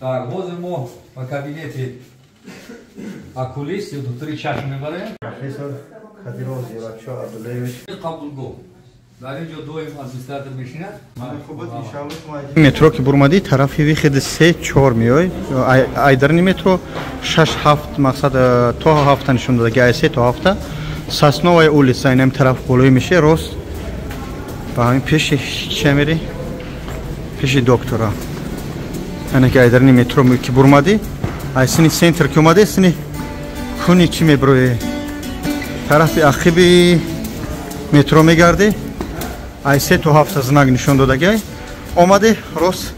Так, ҳозир мо ба кабинети окулист ё доктори чашм мебарем. Профессор Кадиров Зиёратшо Абдуллаевич. Қабулгоҳ. Дар ин ҷо доим администратор мешинад. Метро ки бурмадӣ, тарафи выходи 3-4 меой. Айдарни метро 6-7, мақсад то 7 нишон додаги, ай 3 то 7. Сосновая улица, инам тараф болои меше, рост ба ҳамин пеши чия мерӣ? Пеши доктора. Яъне ки айдарни метро ки бурмадӣ, ай сини центр ки омадӣ, сини куни чӣ меброӣ? Тарафи ақиби метро мегардӣ, ай 3 то 7 знак нишон додагиай, омадӣ рост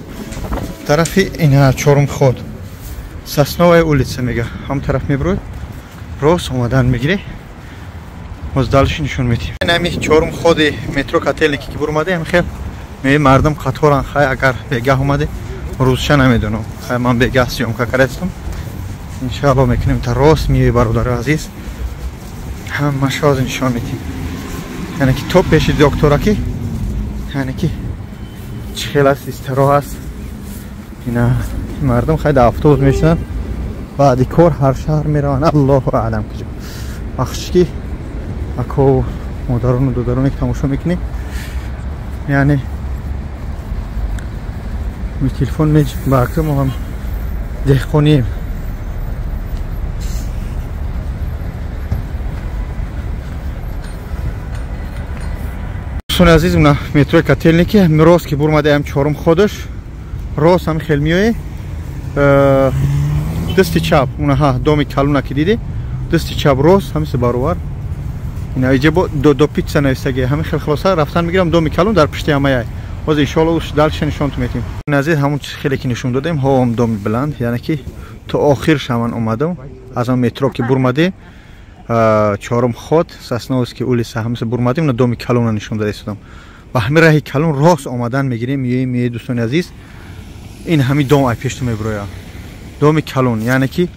тарафи ина чорум ход. Сосновая улица мега, ҳам тараф меброӣ, рост омадан мегирӣ. Боз дальше нишон медиҳем. Ҳами чорум ходи метро Котельники ки бурмадӣ, ҳам хел меи мардум қаторан. Хай, агар бегаҳ омадӣ, рӯзша намедонам. Хай, ман бегаҳ съёмка кардастам. Иншаалло мекунем та рост меои, бародари азиз. Ҳамаша ҳозир нишон медиҳем. Яъне ки то пеши доктора ки, яъне ки чӣ хел аст, истироҳ аст. Ина мардум хай дар автобус мешинанд, баъди кор ҳар шаҳр мераванд, аллоҳу аълам куҷо. Бахшиш ки акову модарону додароне ки тамошо мекунӣ, яъне телефон мебарка, мо ҳам деҳқонием. Дӯстони азиз, уна метрои Котельники рост ки бурмадаям, чорум ходаш рост ҳами хел меои, дасти чап унаҳа доми калуна ки дидӣ, дасти чап рост ҳамиса баровар. Ина иҷа бо до питса нависаги, ҳами хел хулоса рафтан мегирам, доми калун дар пушти ҳамаяй. Боз иншоалло дальше нишонтон метем. Азиз, ҳамун хеле ки нишон додем, ҳоам доми баланд, яъне ки то охир шаман омадам. Аз он метро ки бурмадӣ, чорум ход Сосновский улица ҳамиса бурмадем, на доми калуна нишон дода истодам. Ба ҳамин раҳи калун рост омадан мегирем, меоем, меоем, дӯстони азиз. Ин ҳами дом ай пешту меброя. Доми калун, яъне ки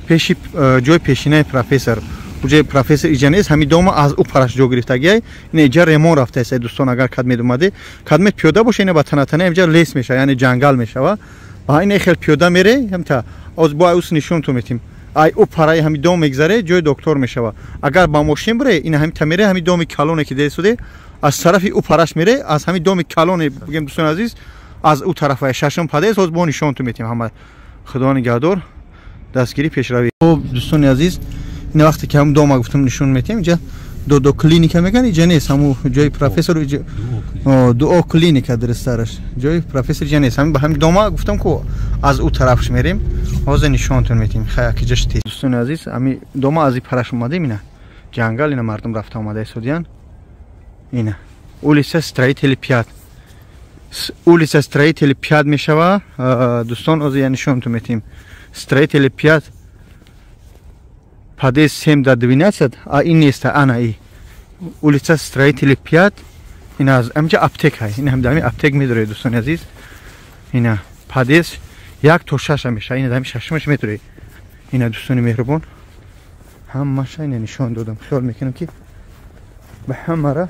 пеши ҷои пешинаи профессор. Уҷои профессор иҷа нест, ҳами дома аз ӯ параш ҷо гирифтагиай. Ин иҷа ремон рафтааст, дӯстон, агар кадмед омадӣ, кадмед пиёда боша, ина ба танатана инҷа лес мешава, яъне ҷангал мешава. Ба ин хел пиёда мере, ҳамта оз бо ус нишон ту метим. Ай ӯ параи ҳами дом мегзаре, ҷои доктор мешава. Агар ба мошин бире, ин ҳами та мере, ҳами доми калоне ки десуде, аз тарафи ӯ параш мере, аз ҳами доми калоне бигем, дӯстони азиз, аз ӯ тарафа шашум падез, ҳоз бо нишон ту метим ҳама. Худо нигаҳдор, дастгирӣ, пешравӣ. Хуб, дӯстони азиз, ин вақте ки ҳам дома гуфтам нишон метем, инҷа додо клиника меган, инҷа нест, ҳаму ҷои профессор, дуо клиника дурусттараш. Ҷои профессор инҷа нест. Ҳамин ба ҳамин дома гуфтам ку аз ӯ тарафш мерем. Ҳозир нишонтон метем. Хай, акиҷаш тез. Дӯстони азиз, ҳамин дома аз ин параш омадем, ина ҷангал, ина мардум рафта омада истодиян. Ина улица Строители 5. Улица Строители 5 мешава. Дӯстон, ҳозир я нишонтон метем. Строители 5 подъезд 7 до 12, а ин нест, ана и улица Строители 5, ина аз амҷа аптека, ина ҳам дами аптек медоред, дӯстони азиз. Ина подъезд 1 то 6 меша, ина дами шашумаш медоред. Ина дӯстони меҳрубон, ҳамаша ина нишон додам. Хиёл мекунам ки ба ҳамара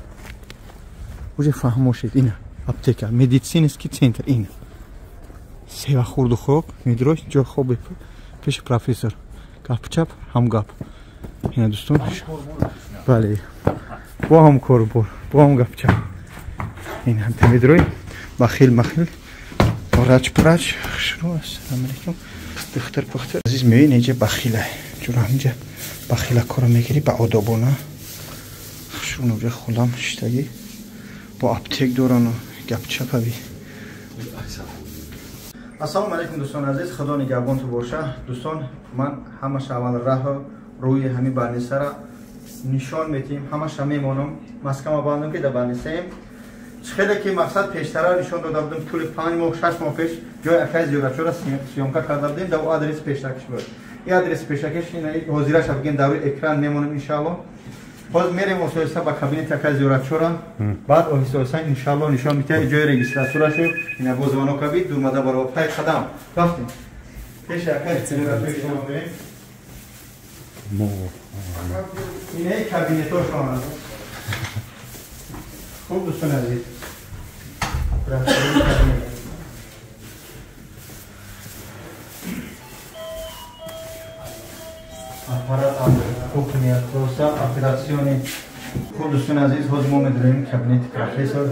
уже фаҳмо шид. Ина аптека, медицинский центр, ина сева хурду хӯрок медрош, ҷои хоби пеши профессор. Гапчап ҳам гап. Ина дӯстон, бале, бо ҳам корбор, бо ҳам гапчап. Ин ҳам тамидрои бахил махил, рач прач. Шурӯ, ассалому алайкум, духтар пухтар азиз, меои инҷа бахила. Чун ҳаминҷа бахила кора мегирӣ ба одобона. Шурӯ нуҷа хулам шиштагӣ бо аптек дорану гапчапави. Ассалому алайкум, дӯстони азиз, худо нигаҳбонтон боша. Дӯстон, ман ҳамаша аввал раҳ рӯи ҳамин барнисара нишон метиҳем, ҳамаша мемонам, маскама бандам ки дар барнисаем. Чӣ хеле ки мақсад пештара нишон дода будем, тӯли 5 моҳ, 6 моҳ пеш ҷои акай зиёратшоро съёмка карда будем, дар адрес пешакиш буд. Ин адрес пешакиш ҳозираша бигем дар рӯи экран мемонем иншаалло. Боз мерем оҳиста ба кабинети акай зиёратшора, баъд оҳиста оҳиста иншаалло нишон медиҳем ҷои регистратурашу. Ина боз звонок кабид, дурмада баро пай қадам рафтем. Пеши акай зиёратшора мерем. Ина кабинетошон аст. Хуб, дӯстони азиз, кабинет. Аппарат кухня хулоса операционный. Хуб, дӯстони азиз, ҳозир мо медорем кабинети профессор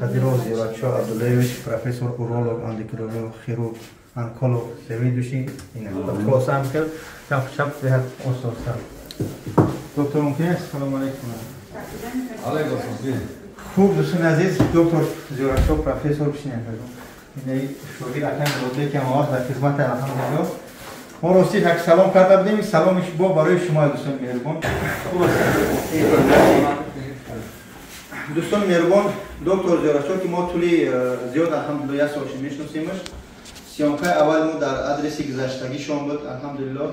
Кадиров Зиёратшо Абдуллаевич, профессор, уролог, эндокринолог, хирург, онколог, заведующий. Хулоса ҳам хел чап чап беҳад ососа. Доктор, мумкин аст? Салому алайкум. Алайкум ассалом. Хуб, дӯстони азиз, доктор Зиёратшо, профессор, бишинед. Инаи шогирд акам Роде, ки ҳама вақт дар хизмат, алҳамдулилло. Мо рости як салом карда будем, саломи бо барои шумо, дӯстони меҳрубон. Хуб аст, дӯстони меҳрубон, доктор Зиёратшо, ки мо тӯли зиёд, алҳамдулилло, як сол мешиносемаш. Съёмка и аввали мо дар адреси гузаштагишон буд, алҳамдулилло,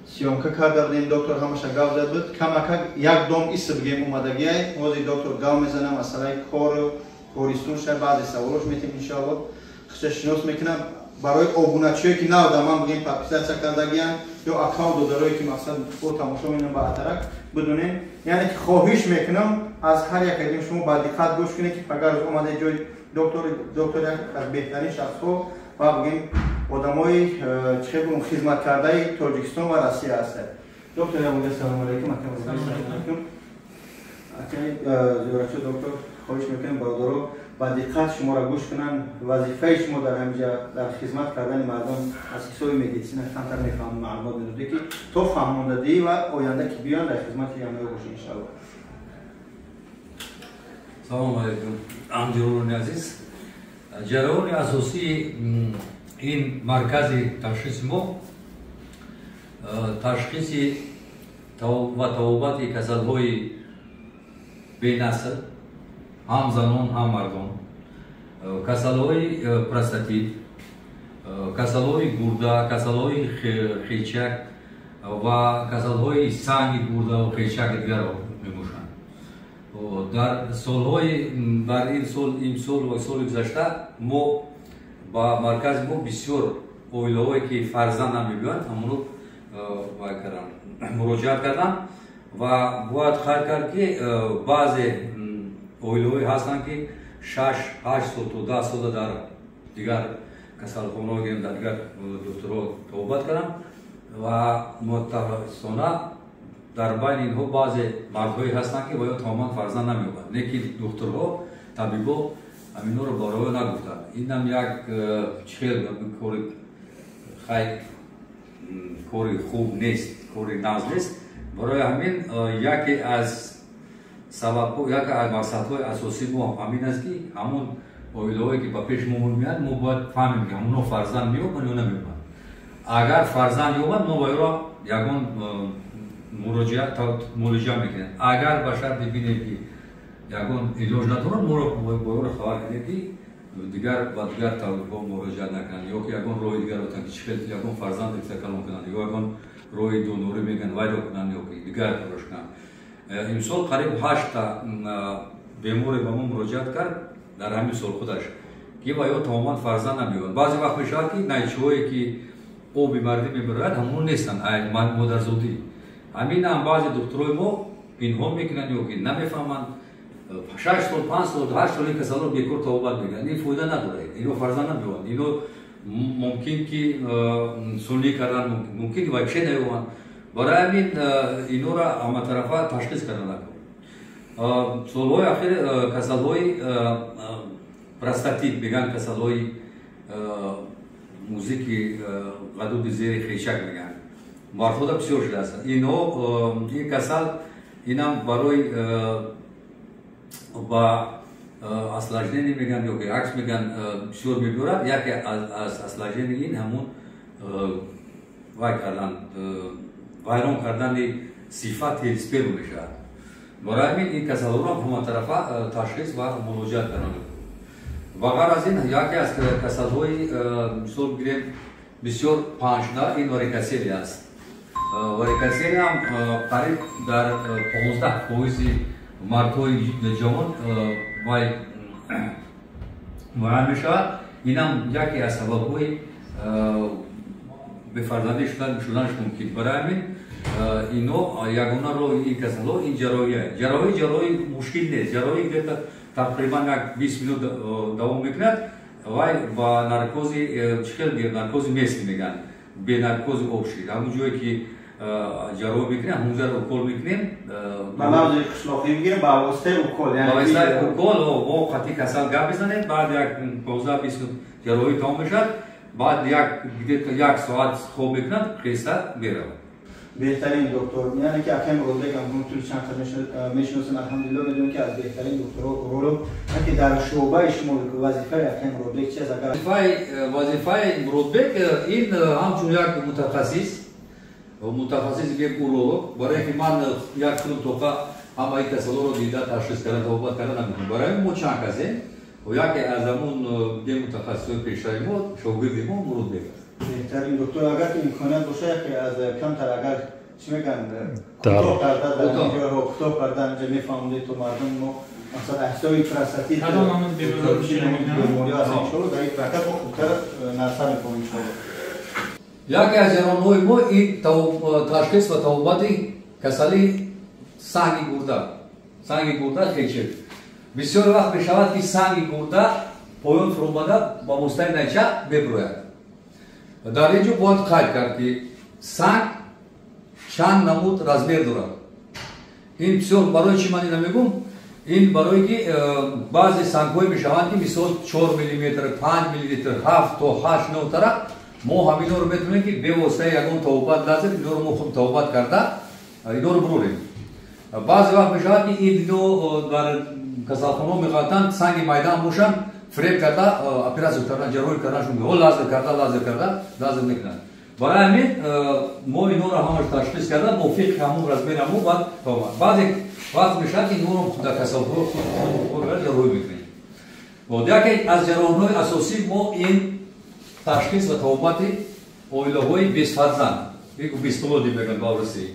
съёмка карда будем, доктор ҳамаша гав зад буд. Камакак як дом иса бигем омадагиай. Ҳозир доктор гав мезанам масъалаи кору користунша, баъзе саволош метем, иншоалло. Худша шинос мекунам барои обуначиое, ки нав дар ман бигем подписаться кардагиян ё аккаунт додарое, ки мақсад бо тамошо менам ба атарак бидонем. Яъне ки хоҳиш мекунам аз ҳар як адим шумо ба диққат гӯш кунед, ки агар рӯз омадаи ҷои доктор, доктор як аз беҳтарин шахсҳо ва бигем одамои чӣ хел бигӯм, хизматкардаи Тоҷикистон ва Россия ҳастанд. Доктор, ябода, салому алайкум. Салому алайкум, акаи Зиёратшо доктор. Хоҳиш мекунем, бародаро, ба диққат шуморо гӯш кунанд. Вазифаи шумо дар ҳамиҷа дар хизмат кардани мардум аз ҳисоби медицина камтар мефаҳмам, маълумот медодӣ, ки то фаҳмондадиҳӣ ва оянда ки биёянд, дар хизмати ҳамаё бошед, иншаалло. Салому алайкум, ҳамдиёрони азиз. Ҷараёни асосии ин маркази ташхиси мо ташхиси ва табобати касалҳои бенасл, ҳам занон, ҳам мардон, касалҳои простатит, касалҳои гурда, касалҳои хечак ва касалҳои санги гурда ва хечаки дигарро мебошанд. Дар солҳои дар ин сол, имсол ва соли гузашта мо ба маркази мо бисёр оилаҳое, ки фарзанд намебиёянд, ҳамоно вай карданд, муроҷиат карданд. Ва бояд қайд кард, ки баъзе оилаҳое ҳастанд, ки 6-8 сол то 10 сола дар дигар касалхонаҳо гирем, дар дигар духтурҳо табобат карданд. Ва мутаассифона дар байни инҳо баъзе мардҳое ҳастанд, ки ва ё тамоман фарзанд намеёбанд, лекин духтурҳо, табибо ҳаминҳоро бароё нагуфтанд. Инам як чӣ хел кори хай, кори хуб нест, кори нағз нест. Барои ҳамин яке аз сабабҳо, яке аз мақсадҳои асосии мо ҳамин аст, ки ҳамон оилаҳое, ки ба пеши мо меоянд, мо бояд фаҳмем, ки ҳамонҳо фарзанд меёбанд ё намеёбанд. Агар фарзанд ёбанд, мо ба ёро ягон муроҷиат муолиҷа мекунем. Агар ба шарти бинем, ки ягон илоҷ надоранд, моро ба ёро хабар кунем, ки дигар ба дигар табибҳо муроҷиат накунанд ё ки ягон роҳи дигар отанд, ки чӣ хел ягон фарзанд калон кунанд ё ягон роҳи донорӣ мегӯянд, вайро кунанд ё ки дигар корош кунанд. Имсол қариб ҳашта беморе ба мо муроҷиат кард дар ҳамин сол худаш, ки ва ё тамоман фарзанд намеёбанд. Баъзе вақт мешавад, ки найчаҳое, ки оби мардӣ мебарояд, ҳамон нестанд модарзодӣ. Ҳаминам баъзе духтурои мо пинҳон мекунанд ё ки намефаҳманд. 6 сол, 5 сол, 8 сол ин касалро бекор табобат мекунанд. Ин фоида надорад, ино фарзанд намеёбанд. Ино мумкин ки сунъӣ кардан, мумкин ки вообще наёбанд. Барои ҳамин инора ҳаматарафа ташхис кардан накун. Солҳои ахир касалҳои простатит мегӯянд, касалҳои музики ғадуди зери хешак мегӯянд, мардҳода бисёр шудааст. Инҳо ин касал инам барои ба осложнение мегӯянд ё ки акс мегӯянд, бисёр мебиёрад. Яке аз осложнение ин ҳамун вай кардан, вайрон кардани сифати сперма мешавад. Барои ҳамин ин касалҳоро ҳаматарафа ташхис ва муроҷиат кардан. Ва ғайр аз ин, яке аз касалҳои, мисол бигирем, бисёр паҳншуда ин варикоцеле аст. Варикоцеле ҳам қариб дар 15 фоизи мардҳои ҷавон вай муайян мешавад. Инам яке аз сабабҳои бефарзандӣ шуданаш мумкин. Барои ҳамин ино ягона роҳи ин касалҳо ин ҷарроҳия. Ҷарроҳӣ мушкил нест. Ҷарроҳӣ где-то тақрибан як 20 минут давом мекунад. Вай ба наркози, чӣ хел, наркози местный мегӯянд, бе наркози общий. Ҳамон ҷое, ки ҷарроҳӣ мекунем, ҳамунҷаро укол мекунем. Ба мавзӯи қишлоқӣ бигирем, ба воситаи укол. Ба воситаи укол мо қатъи касал гап мезанем, баъд як 15-20 минут ҷарроҳӣ тамом мешавад, баъд як где-то як соат хоб мекунад, хеста меравад. Беҳтарин доктор, яъне ки акай Муродбек ҳам тӯли чанд қадр мешиносем, алҳамдулилло, медонем ки аз беҳтарин докторо уролог. Ки дар шӯъбаи шумо вазифаи акай Муродбек чи аст? Агар вазифаи Муродбек ин ҳамчун як мутахассис гӯем уролог, барое ки ман як худам тоқа ҳамаи касалоро дида, ташхис карда, табобат карда наметавонам. Барои мо чанд касем, яке аз ҳамун гӯем мутахассисои пешрави мо, шогирди мо Муродбек аст. Беҳтарин доктор, агар ки имконият боша, яке аз камтар, агар чӣ мегӯянд, кӯтоҳ карда дар инҷо, кӯтоҳ карда инҷо мефаҳмондед, то мардум мо масалан ҳисоби простатит беморӣ аст, иншоалло дар ин ҳаракат мо хубтар нарса мефаҳмем, иншоалло. Яке аз ҷараёнҳои мо ин ташхис ва табобати касалии санги гурда, санги гурда хечек. Бисёр вақт мешавад, ки санги гурда поён фуромада ба воситаи найча мебирояд. Дар ин ҷо бояд қайд кард, ки санг чанд намуд размер дорад. Ин бисёр барои чӣ ман ина мегӯм? Ин барое ки баъзе сангҳое мешаванд, ки мисол 4 миллиметр, 5 миллиметр, 7 то 8, 9 тараф. Мо ҳаминҳоро метавонем, ки бевоситаи ягон табобат лазер инҳоро мо хуб табобат карда инҳоро бурорем. Баъзе вақт мешавад, ки ино дар касалхонаҳо меғалтанд, санги майдан бошанд, фиреб карда оператсия кардан, ҷарроҳӣ карданашон, лазер карда, лазер карда, лазер мекунанд. Барои ҳамин мо инҳоро ҳамаш ташхис карда, мувофиқи ҳамун размери ҳамун баъд табобат. Баъзе вақт мешавад, ки инҳоро дар касалхонаҳо худ ҷарроҳӣ мекунем. Яке аз ҷарроҳиҳои асосии мо ин ташхис ва табобати оилаҳои бесфарзанд, бесплодӣ мегӯянд ба русӣ.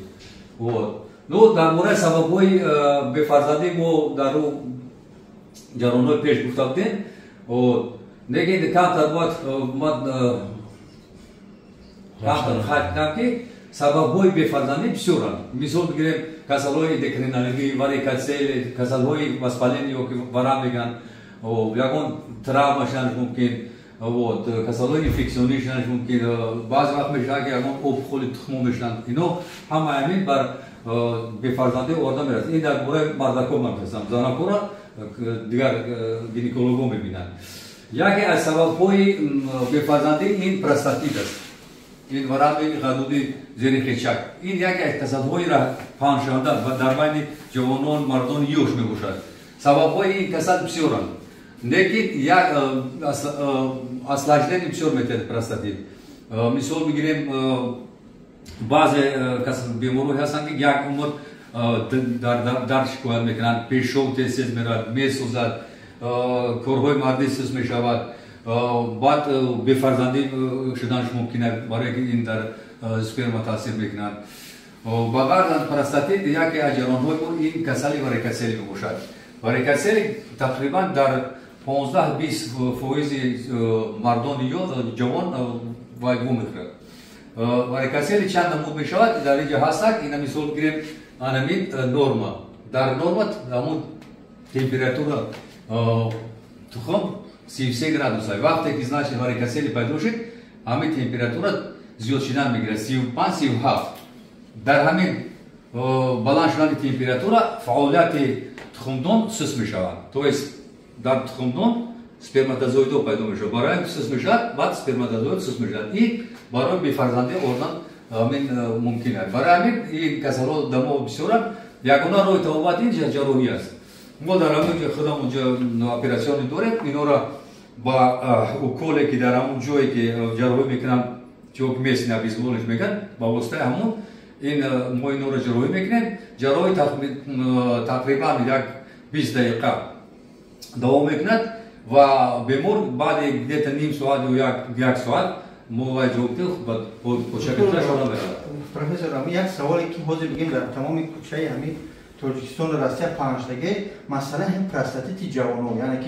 Ну, дар бораи сабабҳои бефарзандӣ мо дар ҷараёнҳои пеш гуфта будем. Лекин камтар бояд ман камтар қайд кунам, ки сабабҳои бефарзандӣ бисёранд. Мисол бигирем, касалҳои эндокринологӣ, варикоцеле, касалҳои воспаление ё ки варам мегӯянд, ягон травма шуданаш мумкин, вот, касалҳои инфексионӣ шуданаш мумкин, баъзе вақт мешавад, ки ягон опухоли тухмо мешаванд. Ино ҳама ҳамин бар бефарзандӣ оварда мерасад. Ин дар бораи мардако ман мепурсам, занакора дигар гинекологҳо мебинанд. Яке аз сабабҳои бефарзандӣ ин простатит аст, ин варами ғадуди зери хечак. Ин яке аз касалҳои паҳншаванда дар байни ҷавонон, мардони ёш мебошад. Сабабҳои ин касал бисёранд, лекин як осложнение бисёр метавонад простатит. Мисол бигирем, баъзе беморҳое ҳастанд, ки як умр дард шикоят мекунанд, пешоб тез тез меравад, месӯзад, корҳои мардӣ суст мешавад, баъд бефарзандӣ шуданаш мумкин аст, барое ки ин дар сперма таъсир мекунад. Ба ғайр аз простатит, яке аз ҷараёнҳои мо ин касали варикоцеле мебошад. Варикоцеле тақрибан дар 15-20% мардони ҷавон вайгӯ мехӯрад. Варикоцеле чанд намуд мешавад, дар инҷо ҳастак. Ина мисол бигирем, анамин норма. Дар норма ҳамун температура тухм 33 градус. Вақте ки, значит, варикоцеле пайдо шуд, ҳамин температура зиёд шудан мегирад, 35, 37. Дар ҳамин баланд шудани температура фаъолияти тухмдон суст мешавад, то есть дар тухмдон сперматозоидҳо пайдо мешавад. Барои ҳамин суст мешавад, баъд сперматозоид суст мешавад, ин барои бефарзандӣ овардан ҳамин мумкин аст. Барои ҳамин ин касалҳо дар мо бисёранд. Ягона роҳи табобат ин ҷарроҳӣ аст. Мо дар ҳамин ҷо худам онҷо оператсионӣ дорем, инҳоро ба уколе, ки дар ҳамон ҷое ки ҷарроҳӣ мекунанд, ҷо местный обезболивающий мегӯянд, ба воситаи ҳамон ин мо инҳоро ҷарроҳӣ мекунем. Ҷарроҳӣ тақрибан як 20 дақиқа давом мекунад ва бемор баъди где-то ним соат ё як соат мо вай ҷавоб почакашона меравад. Профессор, як саволе, ки ҳозир бигем, дар тамоми кӯчаи ҳамин Тоҷикистону Россия паҳншудагӣ масъала ҳам простатити ҷавонон, яъне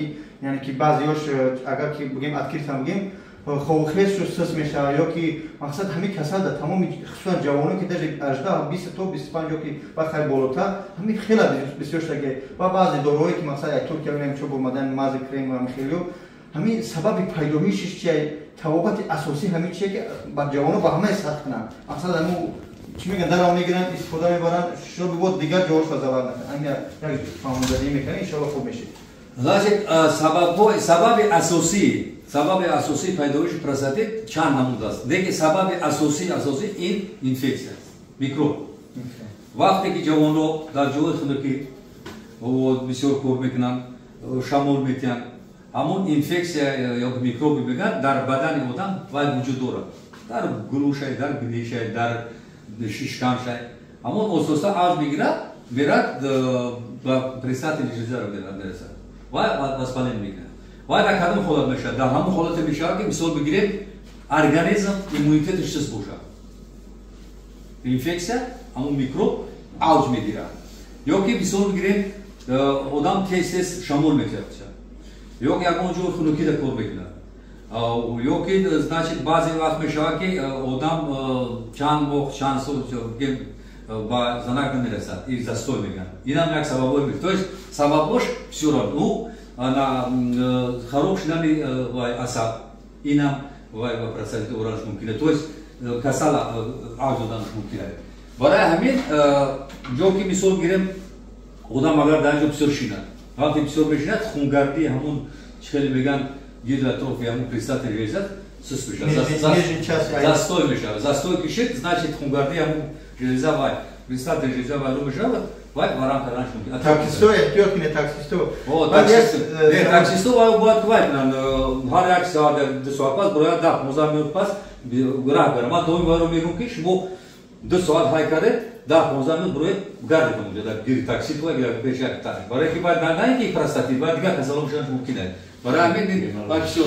ки баъзеёш, агар ки бигем, открыто бигем, хобухезшу сус мешавад, ё ки мақсад ҳамин касал дар тамоми, хусусан ҷавонон, ки даже 18, 20 то 25 ё ки бахай болотар, ҳамин хела бисёр шудаги ва баъзе доруҳое, ки мақсад як Туркия бинем, чо бурмадан мази, крем ва хелиё, ҳамин сабаби пайдоишиш чия? Табобати асосӣ ҳамин чия, ки ба ҷавонон ба ҳамаи сатҳ кунанд, мақсад ҳамун Чӣ мегӯянд, дарав мегиранд, истифода мебаранд, шумо бо дигар ҷоҳошро зарар накунанд. Ҳамин як фаҳмондадиҳӣ мекунед, иншоалло хуб мешид. Значит, сабаби асосии пайдоиши простатит чанд намуд аст. Лекин сабаби асосӣ ин инфексия аст, микроб. Вақте ки ҷавонро дар ҷои хунукӣ бисёр кор мекунанд, шамол метиҳанд, ҳамон инфексия ё микроби мегӯянд дар бадани одам вай вуҷуд дорад. Дар гулӯшай, дар бинишай, дар шишкамшай. Ҳамон оста-оста авҷ мегирад, мерад ба предстательный железаро мерасад. Вай воспаление мекунад. Вай дар кадом ҳолат мешавад? Дар ҳамон ҳолате мешавад, ки мисол бигирем, организм иммунитеташ чист бошад. Инфексия, ҳамон микроб авҷ мегирад. Ё ки мисол бигирем, одам тез-тез шамол метиҳад, ё ки ягон ҷои хунукида кор мекунад, ё ки значит баъзе вақт мешавад, ки одам чанд моҳ, чанд сол ба занак намерасад, и застой мегӯянд. Инам як сабабҳое. То есть сабабҳош бисёранд. Ну хароб шудани асаб, инам вай ба простатит оварданаш мумкин аст, то есть касала авҷ доданаш мумкин аст. Барои ҳамин ҷо ки мисол гирем, одам агар дар ҷо бисёр шинад, вақте бисёр мешинад, хунгардии ҳамун чӣ хеле мегӯянд, гидратрофия, ҳамун предстательный железа суст мешавад, застой мешавад. Застой кишид, значит хунгардии ҳамун железа, вай предстательный железа вайрон мешавад, вай варам карданаш мумкин. Таксисто эҳтиёт кунед, таксисто. Таксисто вай бояд вай кунанд, ҳар як соат, 2 соат пас бояд, 10-15 минут пас раҳ барад. Ман доим вайро мегӯям, ки шумо 2 соат ҳай кардед, 10-15 минут бироед, гардед онҷо дар гири такси, пеш як танш, барое ки бояд на ин ки простатит, бояд дигар касалҳо шуданаш мумкин аст. Барои ҳамин бояд бисёр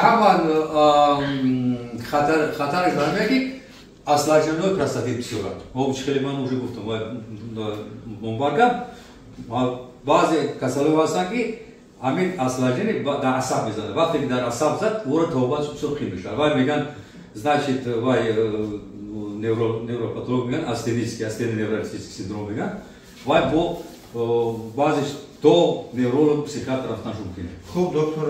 ҳама хатараш бармеяд, ки осложнениҳои простатит бисёранд. Чӣ хеле ман уже гуфтам, момбаргам, баъзе касалҳо ҳастанд, ки ҳамин осложнение дар асаб мезанад. Вақте ки дар асаб зад, ӯро табобат бисёр қин мешавад. Вай мегӯянд, значит, вай невропатолог мегӯянд, астенический, астеноневралгический синдром мегӯянд. Вай бо баъзеш то невролог, психиатр рафтанаш мумкин. Хуб, доктор,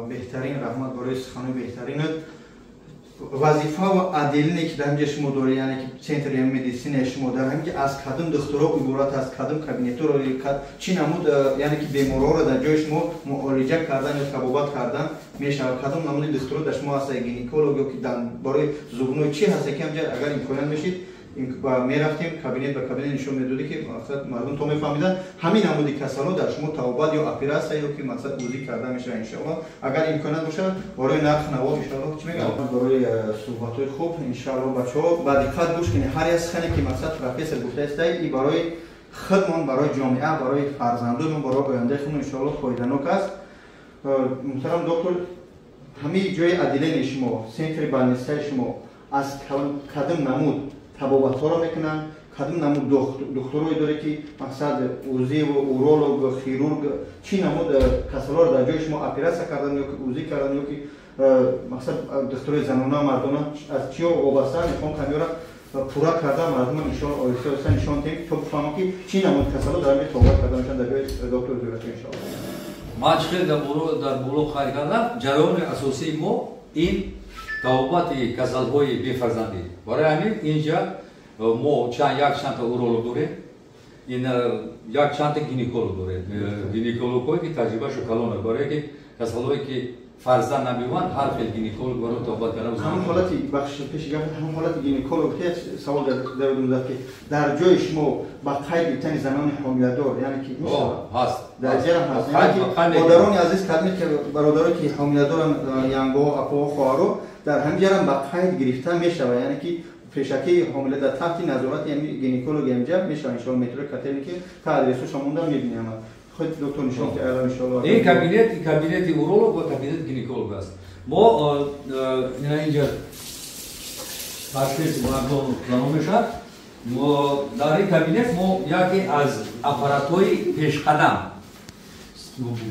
беҳтарин, раҳмат барои суханои беҳтаринат. Вазифа ва отделение, ки дар ҳамҷа шумо доред, яъне ки центри медицинаи шумо дар ҳамҷа аз кадом духтуро иборат аст, кадом кабинетро, чӣ намуд, яъне ки беморҳоро дар ҷои шумо муолиҷа кардан ё табобат кардан мешавад, кадом намуди духтуро дар шумо ҳаста, гинеколог ё ки барои зубной чӣ ҳаста, ки ҳамҷа агар имконият мешид, мерафтем кабинет ба кабинет, нишон медодӣ, ки мақсад мардум то мефаҳмиданд, ҳамин намуди касалҳо дар шумо табобат ё оператсия ё ки мақсад УЗИ карда мешавад. Иншоалло, агар имконият бошад, барои нарх наво иншоалло. Чӣ мегӯям, барои суҳбатҳои хуб. Иншоалло, бачаҳо, ба диққат гӯш кунед, ҳар як сухане ки мақсад профессор гуфтааста, и барои худмон, барои ҷомеа, барои фарзандонмон, барои ояндаи худмон иншоалло фоиданок аст. Муҳтарам доктор, ҳамаи ҷои отделенияи шумо, центри больницаи шумо аз кадом намуд табобатҳоро мекунанд, кадом намуд духтурое доред, ки мақсад УЗИ, уролог, хирург, чӣ намуд касалҳоро дар ҷои шумо оператсия кардан ё ки УЗИ кардан, ё ки мақсад духтурои занона, мардона, аз чиё вобаста? Мехоҳам камёра пурра карда мардума иншоалло оҳиста оҳиста нишон диҳем, то бифаҳмам, ки чӣ намуд касалҳо дар ҳамин табобат карда мешаванд дар ҷои доктор Зуратӣ, иншоалло. Ман чӣ хел дар боло қайд кардам, ҷараёни асосии мо ин табобати касалҳои бефарзандӣ. Барои ҳамин инҷа мо як чандта уролог дорем, ин як чандта гинеколог дорем, гинекологҳое ки таҷрибашу калон аст, барое ки касалҳое ки фарзанд намеёбанд, ҳар хел гинеколог барои табобат кардан. Ҳамон ҳолати, бахш пеши гап, ҳамон ҳолати гинеколог, савол дар ёдам, ки дар ҷои шумо ба қайд гирифтани занони ҳомиладор, яъне ки ҳаст? Дар ҷарам ҳаст. Модарони азиз, кадме ки бародаро ки ҳомиладоранд, янгоҳо, апоҳо, хоҳаро, дар ҳамин ҷарам ба қайд гирифта мешавад, яъне ки пешакии ҳомила дар таҳти назорати гинеколог ҳамҷа мешавад, иншоалло. Метрои Котельники та адресоша монда, мебинем, худ доктор нишон ки иншоалло. Ин кабинет кабинети уролог ва кабинети гинеколог аст. Мо ина инҷа ташхис мардон мешавад. Дар ин кабинет мо яке аз аппаратҳои пешқадам,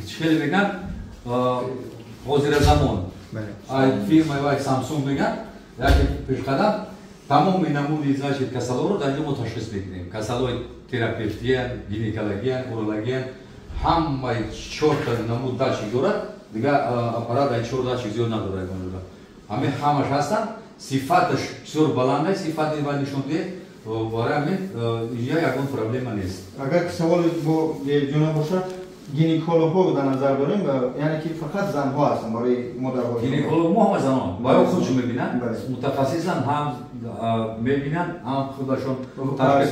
чӣ хеле мегӯянд, ҳозиразамон, фирмаи вай Самсунг мегӯянд, яке пешқадам, тамоми намуди, значит, касалҳоро дар инҷо мо ташхис мекунем. Касалҳои терапевтиян, гинекологиян, урологиян, ҳамаи чорта намуд датчик дорад. Дигар аппарат ай чор датчик зиёд надорад. Ҳамин ҳамаш ҳастанд. Сифаташ бисёр баланд аст, сифати ва нишон диҳед, барои ҳамин инҷа ягон проблема нест. Агар ки савол бо ҷона бошад, гинекологҳо дар назар дорем, яъне ки фақат занҳо ҳастанд барои модарҳо. Гинеколог мо ҳама занон, ва ё худшон мебинанд, мутахассисан ҳам мебинанд, ҳам худашон.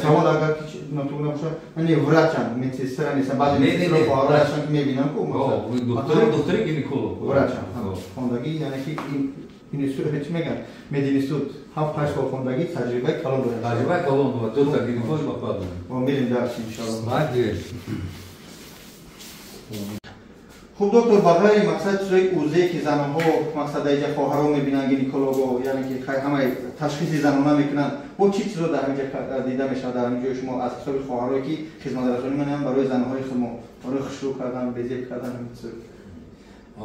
Савол агар ки нотуғ набошад, яъне врачан, медсестра нестанд, баъзе медсестра хоҳарон ҳастанд ки мебинанд ку. Духтури гинеколог. Врачан, хондагӣ, яъне ки институт чӣ мегӯянд? Мединститут 7-8 сол хондагӣ, таҷрибаи калон дорад. Таҷрибаи калон дорад, дута гинеколог ба худ дорад. Мо мерем дарс иншоаллоҳ. Хуб доктор, ба ғайри мақсад чизои УЗ ки занонҳо мақсад дар инҷа хоҳарон мебинанд, гинекологҳо, яъне ки ҳамаи ташхиси занона мекунанд, бо чӣ чизо дар ҳаминҷа дида мешавад дар ҳамин ҷои шумо аз ҳисоби хоҳарое ки хизматрасонӣ менамоянд барои занонҳои худмо, барои хушрӯ кардан, безеб кардан ҳамин чизо?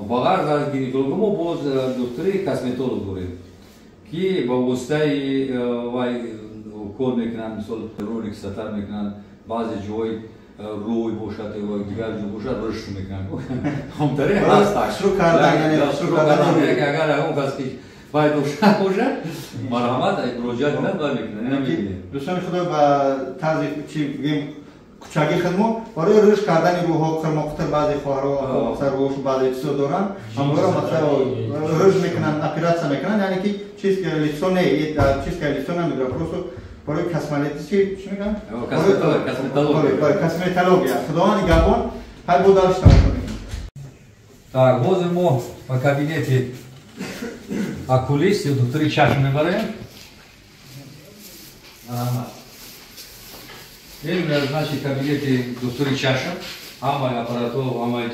Ба ғайр аз гинеколог мо боз духтури косметолог дорем ки ба воситаи вай кор мекунанд, мисол ролик сатар мекунанд, баъзе ҷоҳои рӯй бошад ё дигар ҷо бошад рушд мекунанд. Ҳамтаре ҳаст. Шурӯъ кардан, яъне шурӯъ кардан. Агар ягон кас ки вай дошта бошад, марҳамат муроҷиат кунад, вай мекунад. Дӯстони худо, ба тарзи чи бигем кучаги хидмо барои рушд кардани рӯҳо қирмоқтир баъзе хоҳарҳо мақсад рӯҳошу баъзе чизо доранд, ҳамонро мақсад рушд мекунанд, оператсия мекунанд, яъне ки чистка лицо не, чистка лицо намедорад, просто барои косметология чӣ мегӯянд? Косметология. Косметология. Худованд нигаҳбон, ҳай бо дарс тамошо мекунем. Так, ҳозир мо ба кабинети окулист ё духтури чашм мебарем. Ин значит кабинети духтури чашм, ҳамаи аппаратҳо, ҳамаи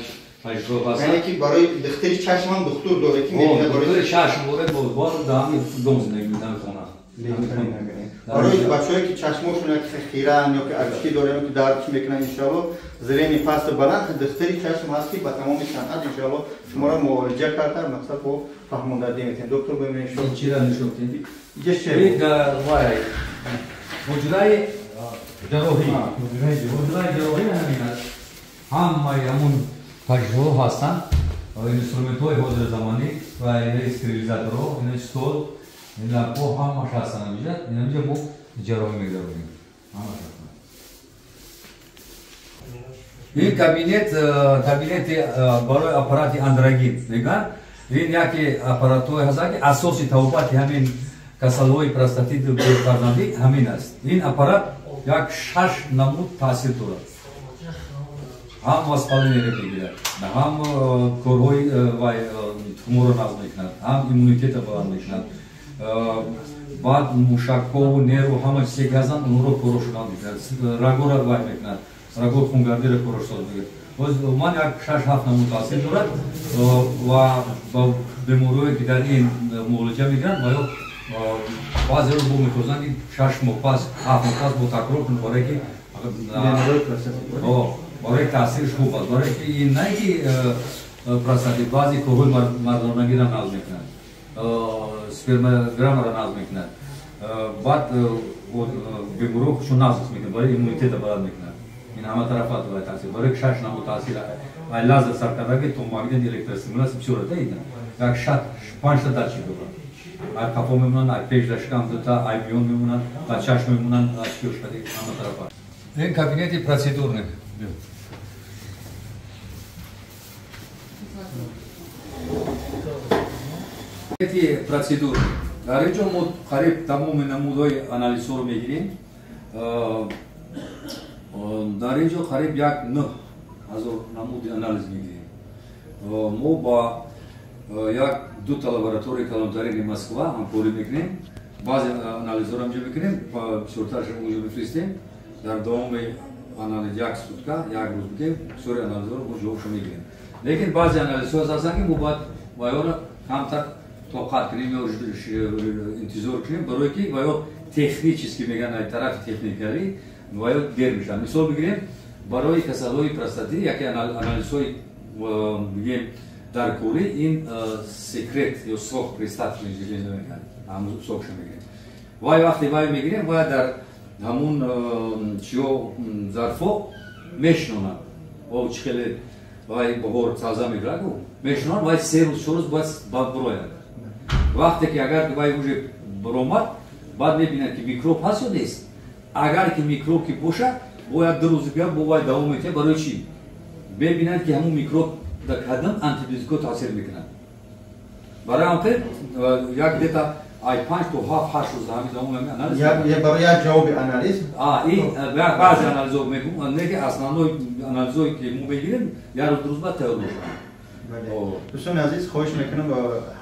таҷҳизот ҳастанд. Яъне ки барои духтури чашм ҳам духтур доред ки мебинад барои духтури чашм доред, боз дар ҳамин дом зиндагӣ мекунад хона. Барои бачаҳое ки чашмошон як хиран ё ки очки доранд ё ки дард мекунанд, иншоалло зрение пасту баланд, духтури чашм ҳаст ки ба тамоми санъат иншоалло шуморо муолиҷа карда, мақсад бо фаҳмондадӣ метавонед. Доктор, бибинед шумо. Чира нишон диҳед? Инҷа чӣ? Вай ҳуҷраи ҷарроҳӣ. Ҳуҷраи ҷарроҳӣ ҳамин аст. Ҳамаи ҳамун таҷҳизотҳо ҳастанд, инструментҳои ҳозирзамонӣ ва стерилизаторҳо, ин стол, ин лампҳо ҳамаш ҳастанд инҷа. Инҷа мо ҷарроҳӣ мегузаронем. Ҳамаш ҳастанд. Ин кабинет, кабинети барои аппарати андрогин мегӯянд. Ин яке аппаратҳое ҳастанд ки асоси табобати ҳамин касалиҳои простатиту бефарзандӣ ҳамин аст. Ин аппарат як 6 намуд таъсир дорад. Ҳам воспаление мегирад, ҳам корҳои вай тухморо нағз мекунад, ҳам иммунитетро баланд мекунад, баъд мушакҳову нерву ҳама чизе ки ҳастанд онҳоро корошон мекунад, рагоро вай мекунад, рагои хунгардиро корошсоз мекунад. Ман як 6-7 намуд таъсир дорад ва ба беморое ки дар ин муолиҷа мекунанд ва ё баъзеро бо мехозанд ки 6 моҳ пас, 7 моҳ пас бо такрор кунанд, барое ки барои таъсирш хуб аст, барое ки ин на ки простатит, баъзе корҳои мардонагиро нағз мекунад, спермограммаро нағз мекунад, баъд беморо худшон нағз мекунад, барои иммунитетро баланд мекунад. Ин ҳама тарафа дорад таъсир, барои 6 намуд таъсир ай лазер сар кардаги то магнит электростимуляция бисёр аст, як 5 датчик дорад. Ай қафо мемонанд, ай пеш дар шикам дута, ай миён мемонанд, дар чашм мемонанд, очкиёшкади ҳама тарафа. Ин кабинети процедурный. Кабинети процедурный. Дар ин ҷо мо қариб тамоми намудҳои анализҳоро мегирем. Дар ин ҷо қариб 9000 намуди анализ мегирем. Мо ба 1-2 лабораторияи калонтарини Москва ҳамкорӣ мекунем. Баъзе анализҳоро инҷо мекунем, бисёртарашро онҷо мефиристем. Дар давоми анализ як сутка, як рӯз бигем, бисёри анализҳоро мо ҷавобшо мегирем. Лекин баъзе анализҳо ҳастанд ки мо бояд вайёро камтар тоқат кунем ё интизор кунем, барое ки вайё технически мегӯянд, ай тарафи техникалӣ вайё дер мешаванд. Мисол бигирем, барои касалиҳои простатит яке анализҳои бигем дар кӯрӣ ин секрет ё сок пристаточный железа мегӯянд, ҳамун сокшо мегирем. Вай вақте вай мегирем, вай дар ҳамун чиё зарфо мешинонад. О чӣ хеле вай баҳор сабза мегирад, мешинонад, вай 3 рӯз 4 рӯз бояд баъд бирояд. Вақте ки агар вай уже баромад, баъд мебинад, ки микроб ҳаст ё нест. Агар ки микроб ки бошад, бояд 2 рӯз дигар бо вай давом метиҳад. Барои чӣ? Мебинад, ки ҳамун микроб дар кадом антибиотикҳо таъсир мекунад. Барои ҳам як где-то ай 5 то 7-8 рӯз ҳамин давом анализ. Барои як ҷавоби анализ. Баъзе анализҳо мегӯм, не ки основной анализҳое ки мо мегирем, як рӯз, 2 рӯз баъд тайёр мешаванд. Дӯстони азиз, хоҳиш мекунам,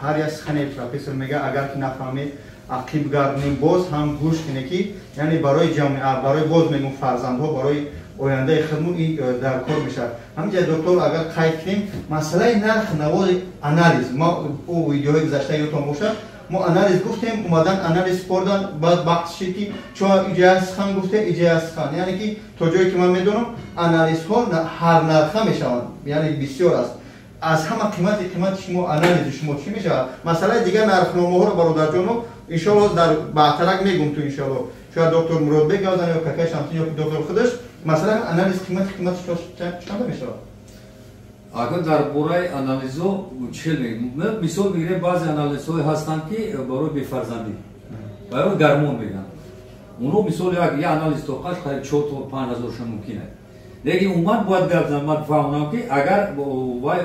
ҳар як сухане профессор мега, агар ки нафаҳмед, ақиб гарднем, боз ҳам гӯш кине, ки яъне барои ҷамъиа, барои, боз мегӯм, фарзандҳо, барои ояндаи худмон ин дар кор мешавад. Ҳаминҷа, доктор, агар қайд кунем масъалаи нарх навои анализ, ма ӯ видеоҳои гузашта ёдтон бошад, мо анализ гуфтем, омадан анализ спордан, баъд баҳс шид, ки чун иҷа сухан гуфте, иҷа сухан, яъне ки то ҷое ки ман медонам, анализҳо ҳар нарха мешаванд, яъне бисёр аст. Аз ҳама қимати шумо, анализи шумо чӣ мешавад? Масъалаи дигар нархномаҳоро, бародарҷоно, иншоалло дар баъдтарак мегум ту, иншоалло шояд доктор Муродбек гавзан ё какай Шамсин ё доктор худаш. Масалан, анализ қимати чанда мешавад? Агар дар бораи анализҳо чӣ, мисол мегирем, баъзе анализҳое ҳастанд, ки барои бефарзандӣ, барои гармон мегӯянд. Оно мисол як анализ тоқаш қариб 4 то 5 ҳазорша мумкин аст. Лекин умуман бояд гап зан, ман фаҳмонам, ки агар вай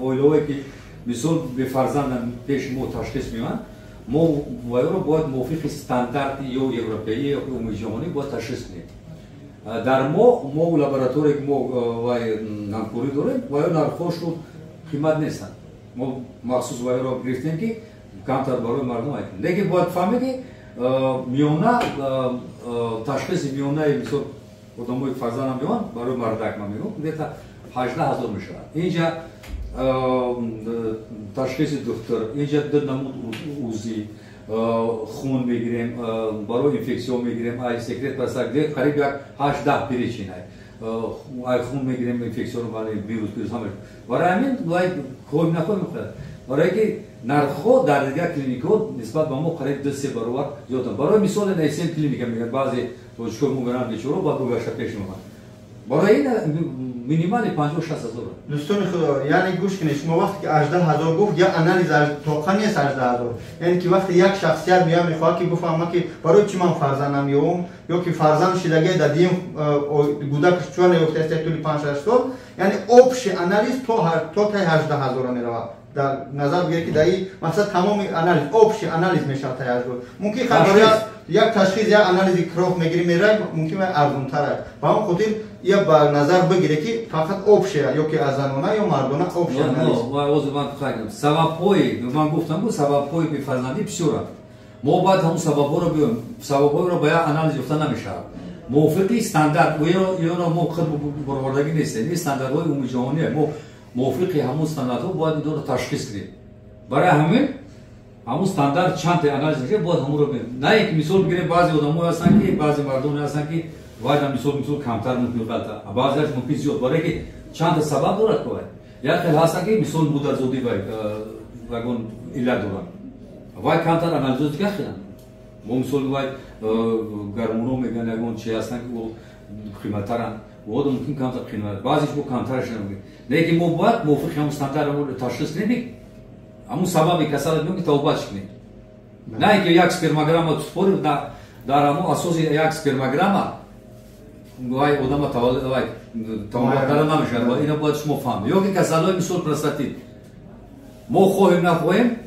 оилаҳое ки мисол бефарзанданд, пеши мо ташхис меоянд, мо вайро бояд мувофиқи стандарти ё европеӣ ё умумиҷаҳонӣ бояд ташхис кунем. Дар мо лабораторие ки мо вай ҳамкорӣ дорем, вайо нархҳошон қимат нестанд. Мо махсус вайро гирифтем, ки камтар барои мардум айкунем. Лекин бояд фаҳмед, ки миёна ташхиси миёнаи мисол одамои фарзандам меоянд, барои мардак ман мегӯям, где-то 18 000 мешавад. Инҷа ташхиси духтур, инҷа ду намуд УЗИ, хун мегирем, барои инфексион мегирем, ай секрет пасак, қариб як 8-10 перечень ай хун мегирем, инфексион, вирус ҳама. Барои ҳамин вай хоҳем нахоҳем мехоҳад, барое ки нархҳо дар дигар клиникҳо нисбат ба мо қариб 2-3 баробар зиёданд. Барои мисол, НСМ клиника мегӯяд, баъзе тоҷикҳо мегӯянд, бечоро баъд бугашта пеш меомад. Барои ин минимали 50-60 ҳазор. Дӯстони худо, яъне гӯш кунед, шумо вақте ки 18 000 гуфт, я анализ тоқа нест 18 000. Яъне ки вақте як шахсият меояд, мехоҳад ки бифаҳмад, ки барои чӣ ман фарзандам ёвум ё ки фарзанд шидагия дар дием гудакаш чуа наёфтааст як тӯли 5-6 сол, яъне общий анализ то таи 18 000-а меравад. Дар назар бигиред, ки дар ин мақсад тамоми анализ, общий анализ мешавад таи 18. Мумкин як ташхис, як анализи кровь мегирӣ, мерай, мумкин арзонтар аст. Ба он хотир я ба назар бигире, ки фақат общая ё ки аз занона ё мардона общий анализ. Сабабҳои ман гуфтам, ку сабабҳои бефарзандӣ бисёранд. Мо бояд ҳамун сабабҳоро биёем, сабабҳоро ба як анализ ёфта намешавад. Мувофиқи стандарт ёро мо худ баровардагӣ нестем, ин стандартҳои умумиҷаҳоние. Мо мувофиқи ҳамун стандартҳо бояд инро ташхис кунем. Барои ҳамин ҳамун стандарт чанд анализ мешавад, бояд ҳамунро бинем. На ин ки мисол бигирем, баъзе одамое ҳастанд, ки баъзе мардоне ҳастанд, ки вайда мисол камтар мумкин ғалта, баъзеаш мумкин зиёд, барое ки чандта сабаб дорад. Ку вай як хел ҳастанд, ки мисол модарзодӣ вай ягон иллат доранд, вай камтар анализо дигар хеланд. Мо мисол вай гармоно мегӯянд, ягон чи ҳастанд, ки қиматтаранд, вода мумкин камтар қимат, баъзеш бо камтараш намегӯяд. Лекин мо бояд мувофиқи ҳамун стандарт ташхис кунем, ҳамун сабаби касалат меом, ки тавбат кунем, на ин ки як спермограмма спори, дар ҳамун асоси як спермограмма вай одама вай тавбат карда намешавад. Ина бояд шумо фаҳмед. Ё ки касалҳои мисол простатит, мо хоҳем нахоҳем,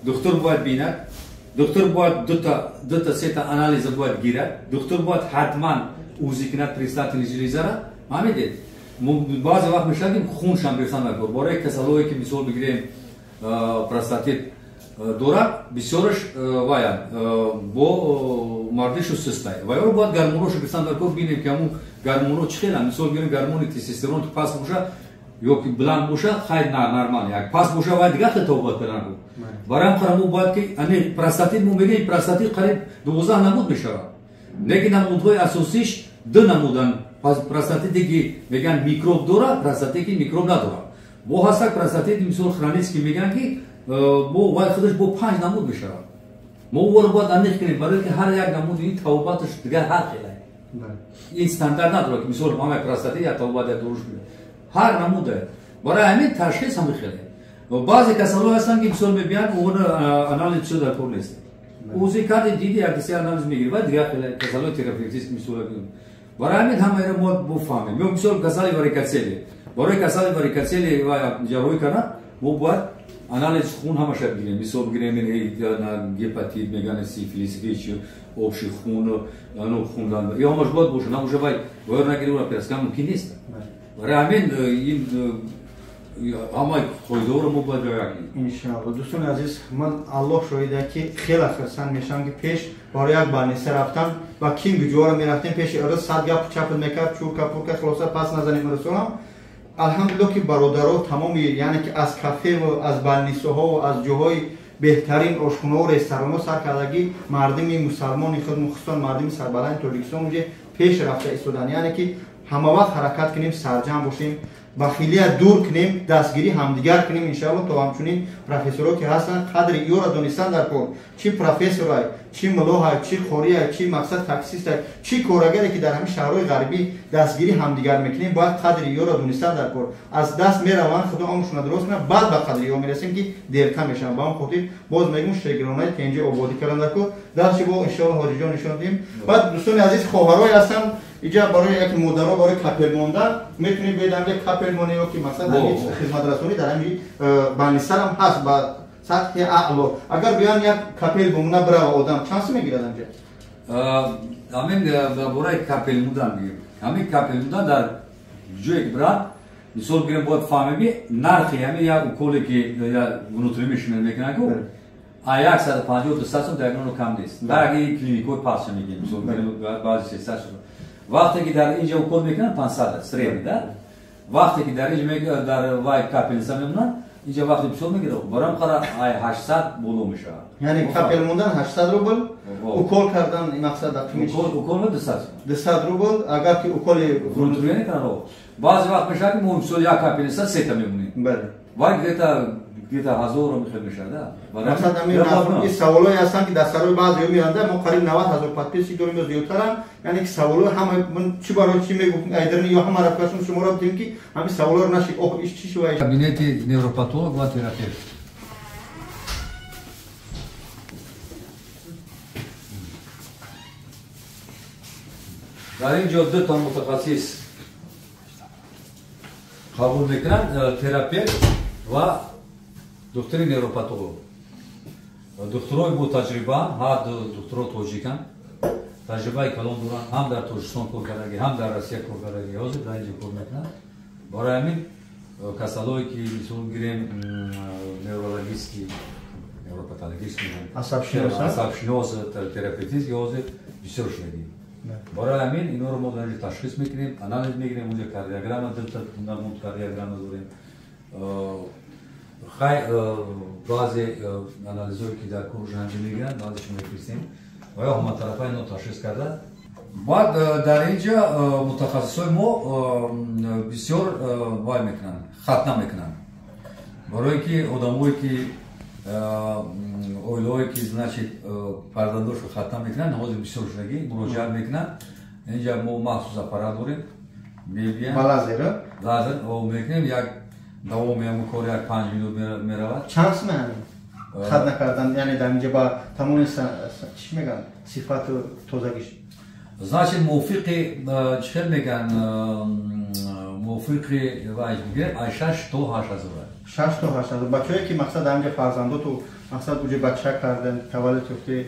духтур бояд бинад, духтур бояд дута сета анализа бояд гирад, духтур бояд ҳатман УЗИ кунад предстательный железа ра. Фаҳмидед, баъзе вақт мешавад, ки хуншам гирифтан накор. Бораи касалҳое ки мисол бигирем простатит дорад, бисёраш вая бо мардишу систай, вайро бояд гармоношо гирифтан дар кор, бинем, ки ҳамун гармоно чӣ хеланд. Мисол бигирем, гармони тестостерон паст боша ё ки баланд боша, хайр, нормал, як паст боша, вай дигар хел табобат кардан. Барои ҳам қара мо бояд ки ани простатит, мо мегӯем, простатит қариб 12 намуд мешавад, лекин намудҳои асосиш ду намуданд: простатите ки мегӯянд микроб дорад, простатите ки микроб надорад. Бо ҳастак простатит мисол хронический мегӯянд, ки бо вай худаш бо панҷ намуд мешавад. Мо ӯро бояд аниқ кунем, барое ки ҳар як намуди ин табобаташ дигар ҳар хелай. Ин стандарт надорад, ки мисол ҳамаи простатит як табобат, як доруш, ҳар намуда. Барои ҳамин ташхис ҳами хеле. Баъзе касалҳо ҳастанд, ки мисол мебиёнд, он анализ чиз дар кор нест. УЗИ карди, диди, як се анализ мегири, ва дигар касалҳои терапевтический мисол. Барои ҳамин ҳамаро мо буфаҳмем. Ё мисол касали варикоцеле. Барои касали варикоцеле ва ҷарроҳӣ кардан мо бояд анализ хун ҳамаша бигирем. Мисол бигирем гепатит меган, сифилис, ВИЧ, общий хун, ну хундан. Ё ҳамаш бояд бошад, намуша вай бояд нагирем, операция мумкин нест. Барои ҳамин ин ҳамаи қоидаҳоро мо бояд риоя кунем. Иншоалло. Дӯстони азиз, ман Аллоҳ шоҳида, ки хеле хурсанд мешавам, ки пеш барои як больница рафтам ва ким гуҷоро мерафтем, пеши ырыс сад гап чапт мекард, чурка пурка, хулоса пас назанем ырысонам. Алҳамдулилло, ки бародаро тамоми, яъне ки аз кафеву аз больницаҳову аз ҷоҳои беҳтарин ошхонаҳо, ресторанҳо сар кардагӣ, мардуми мусалмони худ, хусусан мардуми сарбаланди Тоҷикистон уҷе пеш рафта истоданд. Яъне ки ҳама вақт ҳаракат кунем, сарҷамъ бошем, бахилия дур кунем, дастгирӣ ҳамдигар кунем, иншоалло. То ҳамчунин профессорҳо ки ҳастанд, қадри ёро донистан дар кор, чӣ профессорай, чӣ мулоҳай, чӣ қориай, чӣ мақсад таксистай, чӣ корагаре ки дар ҳамин шаҳрҳои ғарбӣ дастгирӣ ҳамдигар мекунем, бояд қадри ёро донистан дар кор. Аз даст мераванд, худо омшона дуруст кунад, баъд ба қадри ё мерасем, ки дертар мешаванд. Ба он хотир боз мегӯм, шегиронаи тенҷи ободӣ кардан дар кор. Дастши бо иншоалло ҳоҷиҷон нишон диҳем. Баъд дӯстони азиз, хоҳарое ҳастанд иҷа, барои яке модаро барои капель мондан метавонед биёед ҳамҷа капель монед, ё ки масалан ҳамин хизматрасонӣ дар ҳамин больницарам ҳаст ба сатҳи аъло. Агар биён як капель бомона бирава, одам чанд сум мегирад ҳамҷа? Ҳамин дар бораи капель мудан мегӯем. Ҳамин капель мудан дар ҷое ки бирад, мисол бигирем, бояд фаҳмем, ки нархи ҳамин як уколе ки внутренний мекунанд, ку а 150 то 100 сум дар ягон кам нест. Дар яки клиникҳои пасша мегирем, мисол баъзи 300 сум. Вақте ки дар инҷа укол мекунанд, 500 средний, да? Вақте ки дар инҷа дар вай капельница мемонанд, инҷа вақте бисёр мегирад, барам қара ай 800 боло мешавад. Яъне капель мондан 800 рубл, укол кардан мақсад дар укол, укол 200. 200 рубл, агар ки уколи внутренний кунанд. Баъзе вақт мешавад, ки мо мисол як капельница сета мемонем. Бале. Вай где-то ҳазорро мехел мешавад, да? Мақсад ҳамин ин саволҳое ҳастанд, ки дар сарои баъзеҳо меоянд. Мо қариб 90 000 подписчик дорем ё зиёдтаранд. Яъне ки саволҳо ҳама чӣ барои чӣ мегуфт айдарни ё ҳама рафкашон шуморо битем, ки ҳамин саволҳоро наши оҳ иш чӣ шува. Кабинети невропатолог ва терапевт. Дар ин ҷо ду та мутахассис қабул мекунанд: терапевт ва духтури невропатолог. Духтурои бо таҷриба, ҳар ду духтуро тоҷиканд, таҷрибаи калон доранд, ҳам дар Тоҷикистон кор кардаги, ҳам дар Россия кор кардаги, ҳозир дар инҷо кор мекунанд. Барои ҳамин касалое ки мисол гирем неврологический, невропатологический, асабшинос, терапевтический ҳозир бисёр шудагӣ. Барои ҳамин инҳоро мо дар инҷо ташхис мекунем, анализ мегирем, онҷо кардиограмма, дута намуд кардиограмма дорем. Хай, баъзе анализҳое ки дар кор ҳамҷо мегиранд, баъзешо мефиристем ва ё ҳаматарафа ино ташхис карда. Баъд дар инҷа мутахассисҳои мо бисёр вай мекунанд, хатна мекунанд. Барое ки одамое ки оилаҳое ки, значит, фарзандошро хатна мекунанд, ҳозир бисёр шудагӣ муроҷиат мекунанд. Инҷа мо махсус аппарат дорем, мебиям. Ба лазер? Лазер мекунем, як давоми ҳамун кор як 5 минут меравад. Чанд сум ҳамин хатна кардан, яъне дар инҷа ба тамоми чӣ мегӯянд, сифату тозагиш? Значит, мувофиқи чӣ хел мегӯянд, мувофиқи вай бигирем, ай 6 то 8 ҳазор. 6 то 8 ҳазор. Бачаҳое ки мақсад дар инҷа фарзандоту мақсад уҷа бача кардан, таваллуд ёфте,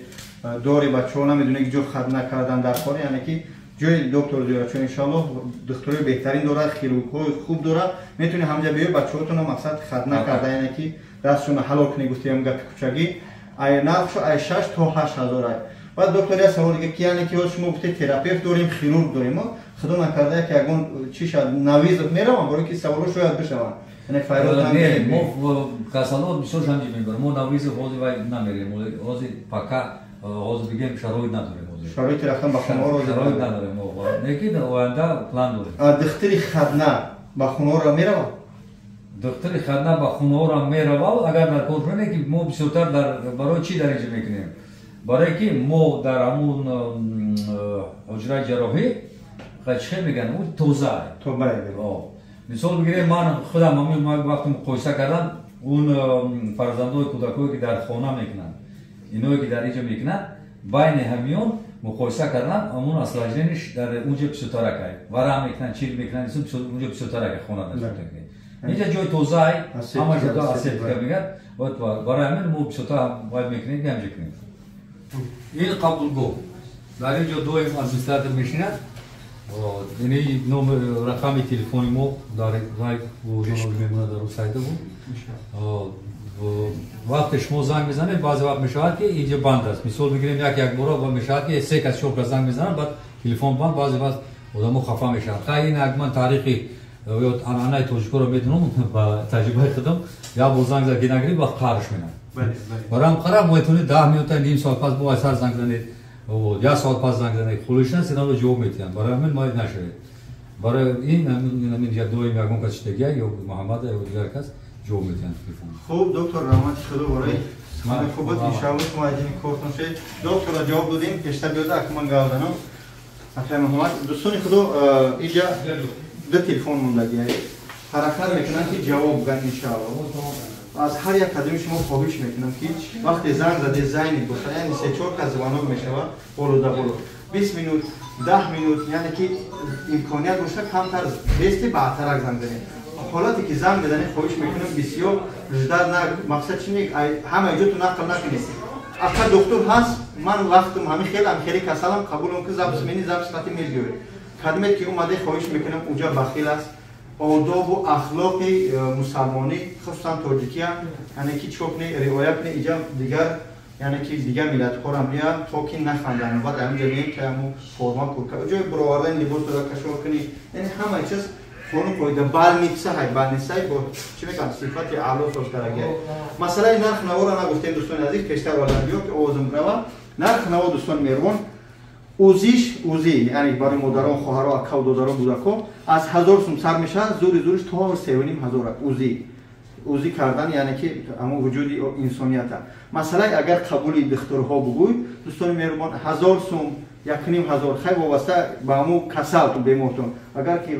дори бачаҳо намедонед ки ҷо хатна кардан дар кор, яъне ки ҷои доктор зиёд, чун иншоаллоҳ духтурои беҳтарин дорад, хирургҳои хуб дорад, метавонед ҳамҷа биёед, бачаҳотонро мақсад хатна карда, яъне ки дастшонро ҳалол кунед, гуфтем гапи кучагӣ. Ай нархшо ай 6 то 8 ҳазор ай. Баъд доктор, як савол дига, ки яъне ки ҳоз шумо гуфтед, терапевт дорем, хирург дорем, худо накарда яке ягон чӣ шад, на вызов меравам, барои ки саволҳо шояд бишаванд. Яъне файрод Не, мо касалҳо бисёр шамҷи мебарем, мо на вызов ҳозир вай намерем, ҳозир пока ҳозир бигем шароит надорем. Шароити рафтан ба хонаҳоро шароит надорем, лекин оянда план дорем. Духтури хатна ба хонаҳоро меравад? Духтури хатна ба хонаҳоро меравад, агар дар кор шуне, ки мо бисёртар дар барои чӣ дар инҷо мекунем? Барое ки мо дар ҳамун ҳуҷраи ҷарроҳӣ чӣ хел мегӯянд, ӯ тоза. Мисол бигирем, ман худам ҳамин вақте муқоиса кардам, Он фарзандои кӯдакое ки дар хона мекунанд, иное ки дар инҷо мекунанд, байни ҳамиён муқоиса кардан, ҳамун осложнение ш дар унҷо бисёртаракай. Варам мекунанд, чир мекунанд, унҷо бисёртаракай хона. Инҷа ҷои тозаай, ҳама ҷо асептика мегӯяд. Барои ҳамин мо бисёртар бояд мекунем ки ҳамҷо кунем. Ин қабулгоҳ, дар ин ҷо доим администратор мешинад. Ини номер, рақами телефони мо дар мемонад, дар сайта буд. Вақте шумо занг мезанед, баъзе вақт мешавад ки инҷа банд аст. Мисол мегирем, як як бора мешавад ки се кас, чор кас занг мезананд, баъд телефон банд. Баъзе вақт одамо хафа мешаванд. Хай, ин ман таърихи ё анъанаи тоҷикоро медонам, ба таҷрибаи худам, як бор занг зад ки нагирид, вақт қарш менад. Барои ҳам қара метавонед 10 минута, ним соат пас бо сар занг занед, як соат пас занг занед, хулишан синало ҷавоб метиҳанд. Барои ҳамин майл нашавед. Барои ин доим ягон кас шидагия, ё Муҳаммада, ё дигар кас ҷавоб метиҳанд телефон. Хуб, доктор, раҳмати Худо барои сухани хубат. Иншаалло, шумо айдини кортон шед. Доктора ҷавоб додем, пештар биёда, акман гап занам. Акай Муҳаммад, дӯстони Худо, инҷа ду телефон мондагӣ, ҳаракат мекунанд ки ҷавоб ган, иншаалло. Аз ҳар як қадами шумо хоҳиш мекунам ки вақте занг заде, занят боша, яъне се чор кас звонок мешавад, боло да боло 20 минут, 10 минут, яъне ки имконият боша, камтар бести баъдтарак занг занед. Ҳолате ки занг мезанед, хоҳиш мекунам, бисёр ждать на. Мақсад чи не, ҳама иҷоту нақл накунед. Ака, доктор ҳаст, ман вақтам ҳамин хел, хеле касалам, қабулам ки запись мени, запись қати мебиёред. Кадмет ки омаде, хоҳиш мекунам, уҷа бахил аст. Одобу ахлоқи мусалмонӣ, хусусан тоҷикия, яъне ки чӣ кунӣ, риоя кунӣ. Иҷа дигар, яъне ки дигар миллатҳоро меяд, то ки наханданд. Баъд ҳаминҷа меем ки ҳамун форма курка, ҷои буровардани либосро кашор кунӣ, яъне ҳамаи чиз қонун қоида. Больница ҳай, больница й бо чӣ мегӯям, сифати аъло соз карагия. Масъалаи нарх наворо нагуфтем, дӯстони азиз. Пештар валан биё ки овозам рава. Нарх наво, дӯстони меҳрубон, УЗИ ш, УЗИ, яъне барои модарон, хоҳаро, акаву додарон, кӯдако аз 1000 сум сар мешавад, зури зуриш то 3500. УЗИ кардан, яъне ки ҳамон вуҷуди инсонията. Масъалаи агар қабули духтурҳо бугӯй, дӯстони меҳрубон, 1000 сум, 1500, хай, вобаста ба ҳамун касалтун, бемортун. Агар ки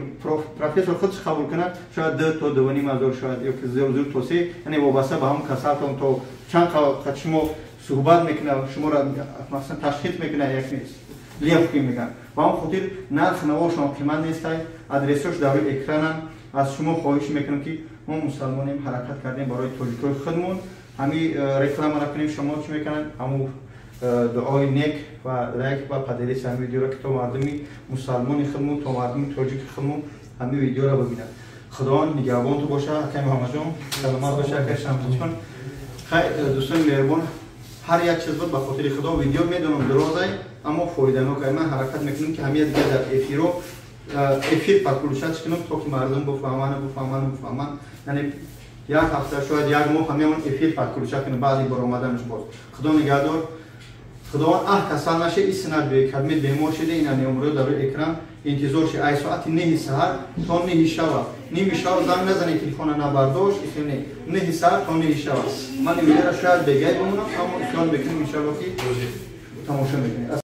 профессор худш қабул кунад, шояд 2 то 2500, шояд ё ки зур то се, яъне вобаста ба ҳамун касалтун, то чанд қад шумо суҳбат мекунад, шуморо масалан ташхис мекунад, як лёгкий мекунад. Ба ҳамон хотир нарх навошон қимат нестай. Адресош дар рӯи экрананд. Аз шумо хоҳиш мекунам ки мо мусалмонем, ҳаракат кардем барои тоҷикои худмон, ҳами реклама накунем. Шумо чӣ мекунанд, ҳамун дуои нек ва лайк ва поделиться ҳами видеоро, ки то мардуми мусалмони худмон, то мардуми тоҷики худмон ҳами видеоро бибинад. Худованд нигаҳбонту боша, акай Муҳаммадҷон, саломат боша, акай Шамсҷон. Хай, дӯстони меҳрубон, ҳар як чиз буд, ба хотири Худо. Видео медонам дурозай, аммо фоиданок. Ман ҳаракат мекунам ки ҳамия дигар дар эфиро эфир подключать кунам, то ки мардум буфаҳманд, буфаҳманд, буфаҳманд. Яъне як ҳафта, шояд як моҳ ҳамиамон эфир подключать кунам, баъди баромаданаш боз. Худо нигаҳдор. Худованд аҳ касал наше, исинат бе кадми бемор шиде. Ина неумро дар рӯи экран интизор ши, ай соати 9 саҳар то 9 шава. Ними шава занг назане, телефона набардошт, исне 9 саҳар то 9 шава. Ман ин видеоро шояд бегай бимонам, аммо исён мекунем, иншалло, ки тамошо мекунед.